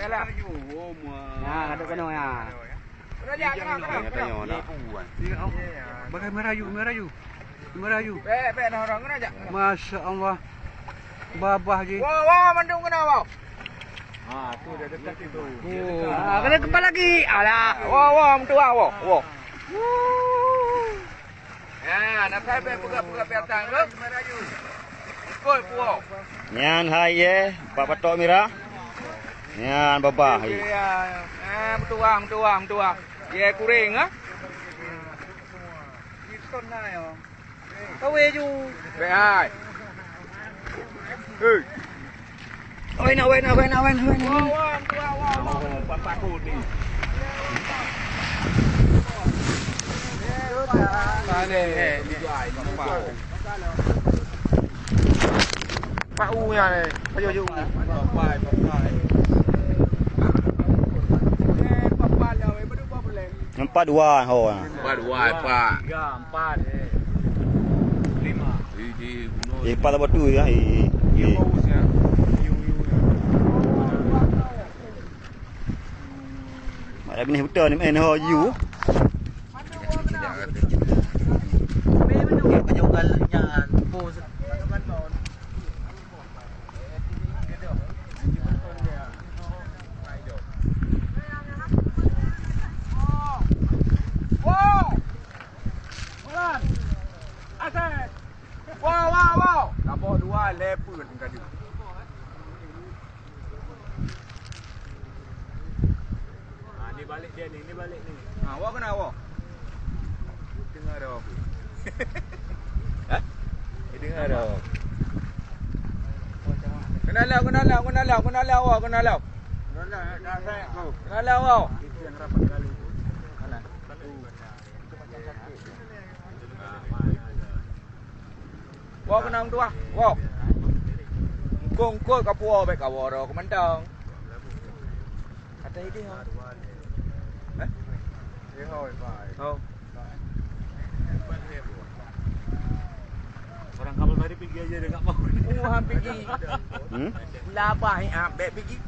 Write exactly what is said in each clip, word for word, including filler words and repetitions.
Yalah. Nah, kata kena ya. Kena jak, kena, kena, kena. Tanya nak. Bagai merayu, merayu. Merayu. Bèk, bèk, nah, orang kena jak. Masya Allah. Babah ji. Wah, wah, mandum kena, wah. Ha, tu dah dekat situ. Oh. Ah, kena tempat lagi. Alah, wah, wah, meutuah, wah, wah. Ya, nak sampai peugah-peugah piatang tu. Ikut puwoe. Nyan hai ye, empat patok mirah. Nyan babah hai. Ya, ya. Ah, meutuah, meutuah, meutuah. Ye kuring ah. Kawé ju. Bèk hai. Hei. Wah, wah, wah, wah, wah, wah. Pak U nyan, eh. Pakai ju. Empat dua, ho. Empat dua, Pak. Tiga, empat, eh. Lima. Di, di gunung. Eh, empat dua tu ya. Eh, eh, eh. Yu, yu, yu. Mak dah binéh beutôi ni, main ho yu. Wow! Wow! Wow! Tabok dua, lé peuet ka jeuet. Ha, ni balik dia ni, ni balik ni. Ha, awak kena awak. Dengar dah aku. Ha? Ni dengar dah aku. Kena lau, kena lau, kena lau, kena lau, awak kena lau. Kena lau, dah, dah, dah. Kena lau, awak. Itu yang rapat kali tu. Mana? Itu macam sakit. Woe keunoe meutuah, woe. Engkong-engkong ka puwoe bèk ka woe droe keumantong. Kata idéh, ha? Eh? Oh. Orang kapal tadi pergi aja dia nggak mau. Oh, han pigi. Hmm? Labah, eh, ah, bèk pigi.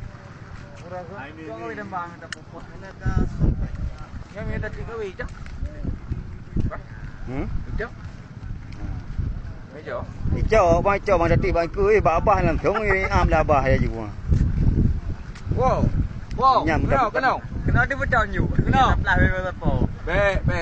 Hmm? Icok. Icok, bang icok, bang datik, bang ikut, eh, bak abah langsung, eh, am lah abah ya juga. Wow. Wow. Nyam kena, dapat. Kena. Kena dia betul nyu. Kena. Belah bebas apa. Bèk, bèk.